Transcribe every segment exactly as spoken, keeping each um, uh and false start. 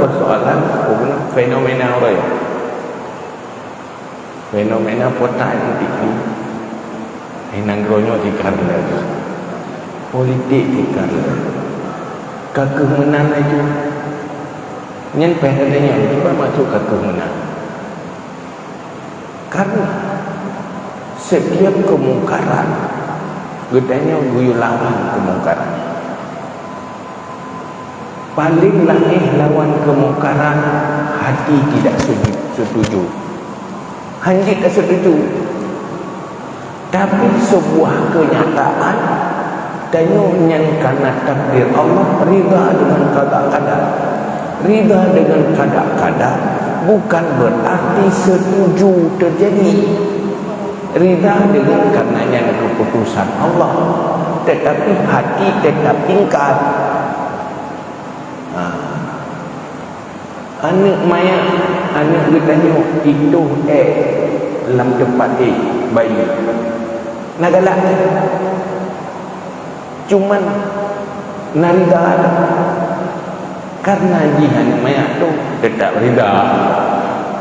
persoalan, apa guna, fenomena uroe nyoe. Fenomena kota nyoe tinggi. Hai nanggroe nyoe tingkat lé. Politik tingkat lé. Ka keuh meunan laju. Nyan pih geutanyoe, kiban maksud ka keuh meunan. Karena setiap kemungkaran, geutanyoe geuyue lawan kemungkaran. Paling lahé lawan kemungkaran, hati tidak setuju, setuju. Hanjeuet tak setuju. Tapi sebuah kenyataan, tanyoe nyan karena takdir Allah, ridha dengan qada qadar. Ridha dengan qada qadar bukan berarti setuju terjadi. Ridha dengan karena nyan keputusan Allah, tetapi hati tetap ingkar. Ha. Aneuk manyak, aneuk geutanyoe itoh ék lam teumpat ék bayi. Na galak. Cuman na ridha. Karena jih aneuk manyak tu tetap ridha.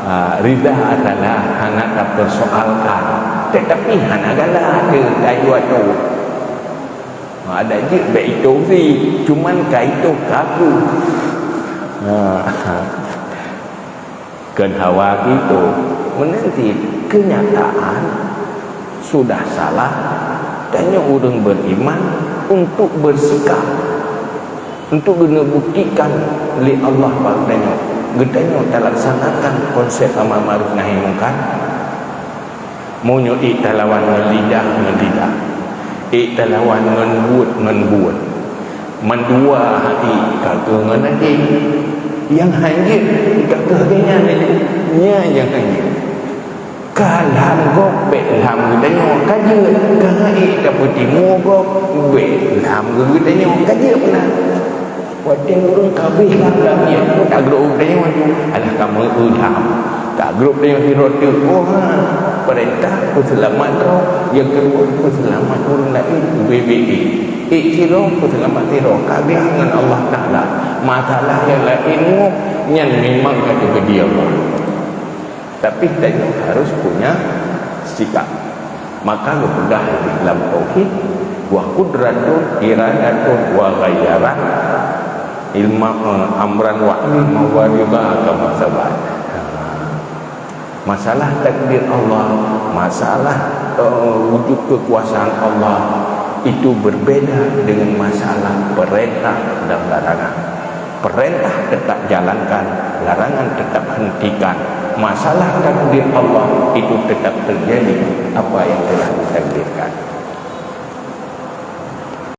Ha, ridha adalah hana tapersoalkan. Tetapi hana galak teu, tayue tu. Ha, adak jeuet bèk itoh si, cuman ka itoh kaku. Ha. Kön hawa gitu. Meunan cit, kenyataan sudah salah, tanyoe ureuëng beriman untuk bersikap, untuk geuneuk buktikan lé Allah bak geutanyoe, geutanyoe talaksanakan konsep amar ma'ruf nahi mungkar. Meunyoe ék talawan ngon lidah ngon lidah, ék talawan ngon buet ngon buet, mandua hati ka keuh ngon até. Nyang hanjeuet ka keuh geuhnyan laju, nyan nyang hanjeuet. Ka lham gob bèk lham geutanyoe ka jeuet, ka ék tapeutimu gob bèk lham geutanyoe ka jeuet meunan. Watèe ureuëng ka abéh lam langét, ka grob geutanyoe tu, alah ka meu-eu lam. Ka grob geutanyoe sidroe teuk. Oh, ha. Peurintah peuseulamat droe, nyang keudua peuseulamat ureuëng laén, ubé-bé ék. Ék sidroe peuseulamat sidroe, ka abéh ngon Allah Taala. Masalah nyang laén nyoe, nyan memang ka geupeujeuet Allah. Tapi tanyoe harus punya sikap. Maka geupeugah dalam tauhid, wa qudratun, iradatun, wa ghayaran, ilma, eh, amran wa ilma wa ridha kama sabat. Ha. Masalah takdir Allah, masalah, eh, wujud kekuasaan Allah, itu berbeda dengan masalah perintah dan larangan. Perintah tetap jalankan, larangan tetap hentikan. Masalah takdir Allah itu tetap terjadi apa yang telah ditakdirkan.